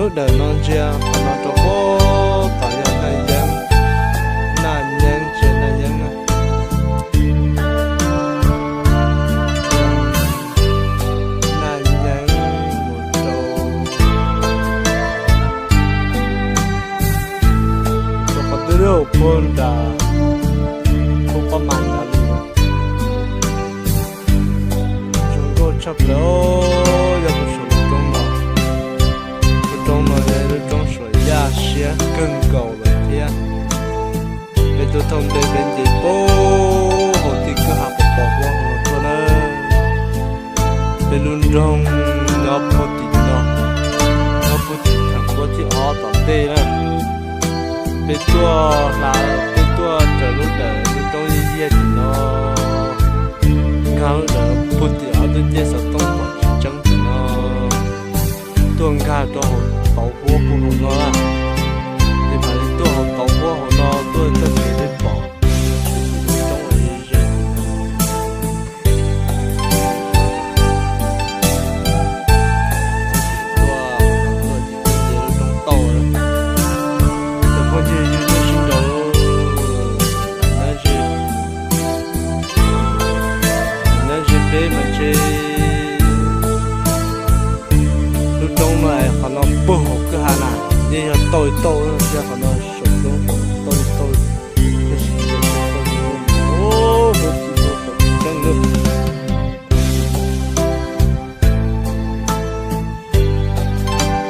Lub dawm no ntsia qhov no rau puag tom yog Naj Yeeb, Naj Yeeb tsis yog Naj Yeeb na. Naj Yeeb mus rau, rau qhov twg, puag nram, puag qhov mam nrad li. Zoo nkauj tshaj plaws, yog kuv saum lub roob no. Lub roob no yog lub roob suam yaj siab kawg nkaus lawm thiab. Peb tuaj thauj npe peb nce puag hauv tim kwj ha pos pos huab hauv no tuaj na. Peb lub nroog nyob puag tim no, nyob puag tim theem huab thib ob tom ntej na. Peb tuaj hla, peb tuaj raws lub dawm lub roob yaj yaj tim no, nkag lub dawm puag tim ob tug ncej xov tooj pom tsis tseeb tim no, tuaj nkag rau hauv tauv huab puag hauv no na. Ces mam li tuaj hauv tauv huab hauv no tuaj txoj kev peb pom lub roob ze ze. Tuaj, tuaj ces tuaj nce lub roob tauj lawm. Cov phooj ywg, yus tuaj sib nraud, nyob ze, nyob ze peb mas ntshe lub roob no es qhov no puag hauv kwj ha na, yeej yog tauj tauj thiab, qhov no saum roob tauj tauj, tab sis tauj tauj, lub tsis tau tseeb lawm.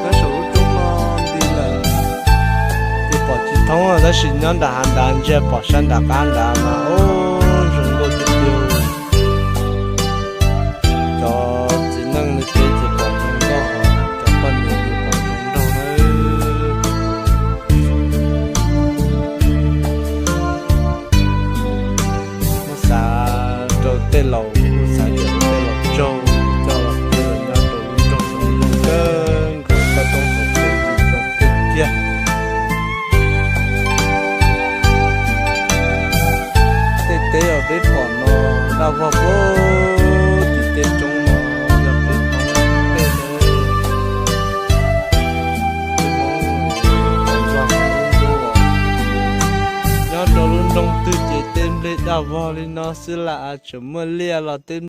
Nyob saum lub roob no nti lawm, ces pom tsis thoob, tab sis nyob nram hav nrad ntsia pom sab nram qab nrad mas, o, zoo nkauj tiag tiag. Cov txiv neej li peb ces pom zoo nkauj, cov poj niam ces pom zoo nraug nawb. Muab xav rau tej laus, muab xav rau tej laus tsaug, coj los peb los nyob rau lub nroog zoo nkauj kawg nkaus, toj roob hauv pes ces zoo kawg kiag. Tej teb uas peb pom no daj vog puag tim tej roob no yog peb Hmoob tej nawb. Peb Hmoob txom nyem lub ntuj os. Nyob rau lub nroog twg ces tej nplej daj vog li no xwb lam, tseem muaj liaj los tej